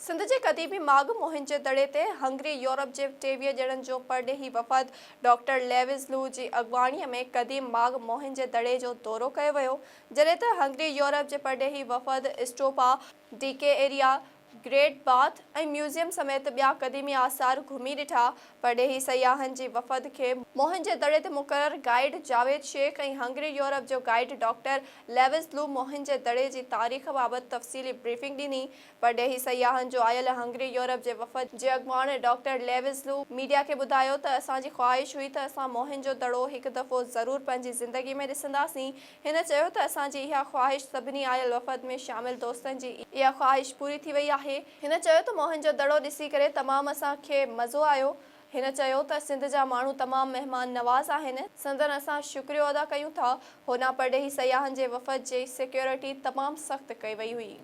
سنڌ جي قديمي ماڳ موهن جي دڙي تي هنگري يورپ جي 23 ڄڻن جو پرڏيهي وفد ڊاڪٽر ليوز لو جي اڳواڻي ۾ قديم ماڳ موهن جي دڙي جو دورو ڪيو ويو جڏهن ته هنگري يورپ جي پرڏيهي وفد stupa, D K area, great bath ۽ museum سميت ٻيا قديمي آثار گهمي ڏٺا. پرڏيهي سياحن جي وفد کي موهن جي دڙي تي مقرر guide Javed Sheikh ۽ Hungary Europe جو گائيڊ ڊاڪٽر ليوز لو موهن جي دڙي جي تاريخ بابت تفصيلي بريفنگ ڏني. پرڏيهي سياحن جو آيل هنگري يورپ جي وفد جي اڳواڻ ڊاڪٽر ليوز لو ميڊيا کي ٻڌايو ته اسان جي خواهش هئي ته اسان موهن جو دڙو هڪ دفعو ضرور پنهنجي زندگي ۾ ڏسنداسين. هن چيو ته اسان جي اها خواهش سڀني آيل وفد ۾ شامل دوستن جي اها خواهش پوري ٿي وئي آهي. هن چيو ته موهن جو دڙو ڏسي ڪري تمام اسان کي مزو آيو. هن چيو ته سنڌ جا ماڻهو تمام مهمان نواز آهن، سندن اسان شڪريو ادا ڪيون ٿا. هوڏانهن پرڏيهي سياحن جي وفد جي سيڪيورٽي تمام سخت ڪئي وئي هئي.